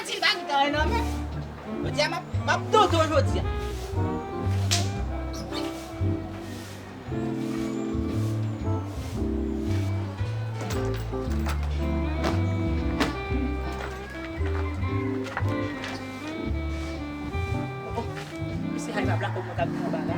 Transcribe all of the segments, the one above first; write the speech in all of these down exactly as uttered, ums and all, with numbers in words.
Ti bagay nan men. Jodi a, m ap, m ap tonton jodi a. Misye Hayma Black, mwen k ap di anba la.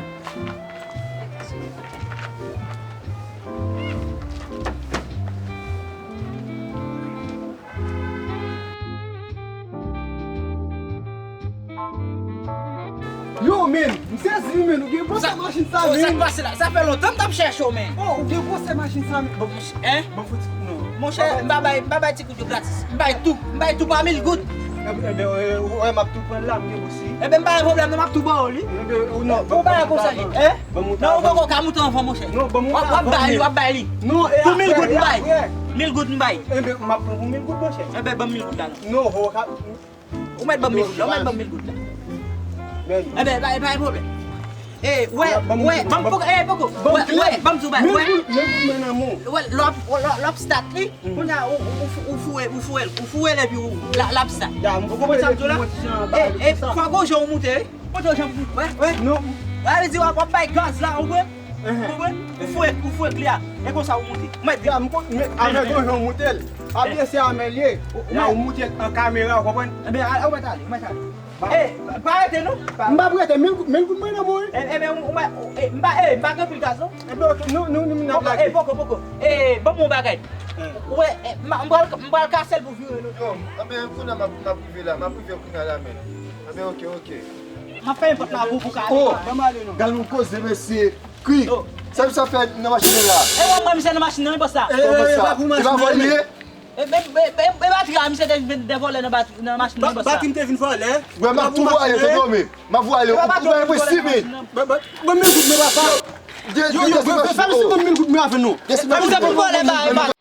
Yo, men, m sezi, men, ou gen gwosè machin sa, men. Sa k pase la? Sa fè lontan m t ap chèche w, men. Oh, ou gen gwosè machin sa, men. Bon, monchè, hein? Bon, fò ti kout, non. Monchè, m pa bay, m pa bay ti kout yo gratis. M bay tou, m bay tou pa mil goud. Enben, enben, wè, m ap tou pran l la, m gen osi. Enben, m pa gen pwoblèm, non, m ap tou ba w li. Enben, ou non, ou pa bay konsa, hein? Non, ou poko ka moute anvan, monchè. Non, ban m moute anvan. W ap bay li, w ap bay li. Non, e pou mil goud m bay. Mil goud m bay. Enben, m ap pran pou mil goud, monchè. Enben, ban m mil goud la, non. Non, ho, ka, ou mèt ban m mil goud la, ou mèt ban m mil goud la. Enben, pa, pa gen pwoblèm. E, wè, wè, ban m poko, e, poko. Wè, wè, ban m di w bagay, wè. Mil goud, mil goud, men nan men w. Wè, lè w ap, lè w ap start li, kounye a, ou, ou, ou fou-, ou foure, ou foure l, ou foure l epi ou, l ap, l ap start. Ou konprann sa m di w la? E, e, fò gon jan ou moute, wi. Kote w jan pou, wè, wè. Non. Wè, li di w ap, w ap bay gaz la, ou konprann? Ou konprann? Ou foure, ou foure kle a. E konsa ou moute. Mwen di. Ya, m kon, men, avèk yon jan w moute l. Abyen se amèl ye. Ou, ou, ou moute l an kamera, ou konprann? Enben, a, ou mèt ale, ou mèt ale. E, pa rete non. M p ap rete, mil goud, mil goud mwen nan mwen. E, enben, ou, ou mèt, e, m pa, e, m pa gen pil gaz non. Enben, ok, nou, nou, nou, n ap lage. E, poko, poko. E, ban m yon bagay. Ou wè, e, m, m pral, m pral kase l pou vire nou. Yo, enben, kounye a m ap, m ap rive la, m ap rive kounye a la, men. Enben, ok, ok. M ap fè nenpòt la pou, pou ka ale. Oh, ban m ale non. Gad yon koze, mesye. Kwi. Sa misye ap fè nan machin nan la? E wè, mwen, misye nan machin nan, wi, bòs la. E, e, e, e pa pou machin nan, e pa vòlè. E, e, e, e, e batri a, misye te vin de vòlè nan batri, nan machin nan, wi, bòs la. Batri m te vin vòlè. Wè, m ap tou voye, tande w, men. M ap voye, ou, ou, ou, ou, si, men. Ban, ban, ban m mil goud, men, papa. Yo, yo, fè misye ban m mil goud, men, avè nou. Fè misye ban m vòlè, ba, e ba.